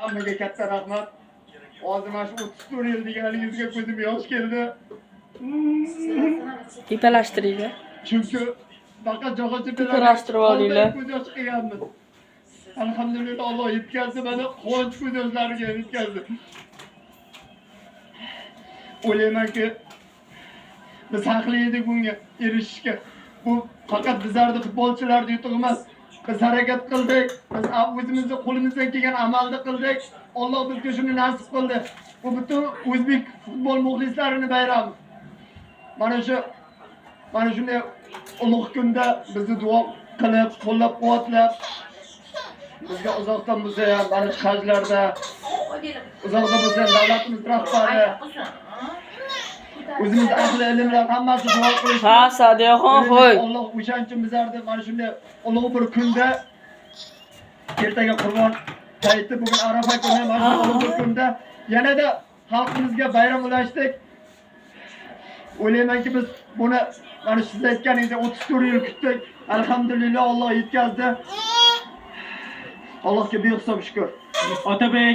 Hammaga katta rahmat. Hozir mana shu 34 yil deganingizga ko'zim yosh keldi. Tepalashtiringlar. Chunki faqat jahon chempionatida Teparashtirib olinglar. ko'z yosh qilganmiz. Alhamdulillah, Alloh yetkazdi meni, quvonch ko'z yoshlariga yetkazdi. O'ylaymanki, biz haqli edik bunga erishishga. Bu faqat bizlarni, futbolchilarni yutug'i emas. Biz harakat qildik. Biz o'zimizni qo'limizdan kelgan amalni qildik. Alloh bizga shuni nasib qildi. Bu butun o'zbek futbol muxlislarini bayrami. Mana shunday ulug' kunda bizni duo qilib, qo'llab-quvvatlab, bizga uzoqdan bo'lsa ham, mana shu hajlarda uzoqda bo'lsa ham davlatimiz rahbari, o'zimiz ahli ilmlar hammasi duo qilishdi. Ha, Sa'diyaxon, qo'y. Alloh o'shaning uchun bizlarni mana shunday ulug' bir kunda, ertaga Qurbon hayiti, bugun Arafa kuni, mana shu ulug' bir kunda yanada xalqimizga bayram ulashdik. O'ylaymanki, biz buni, mana siz aytganingizdek, 34 yil kutdik. Alhamdulillah, Alloh yetkazdi. Allohga behisob shukur. Otabek.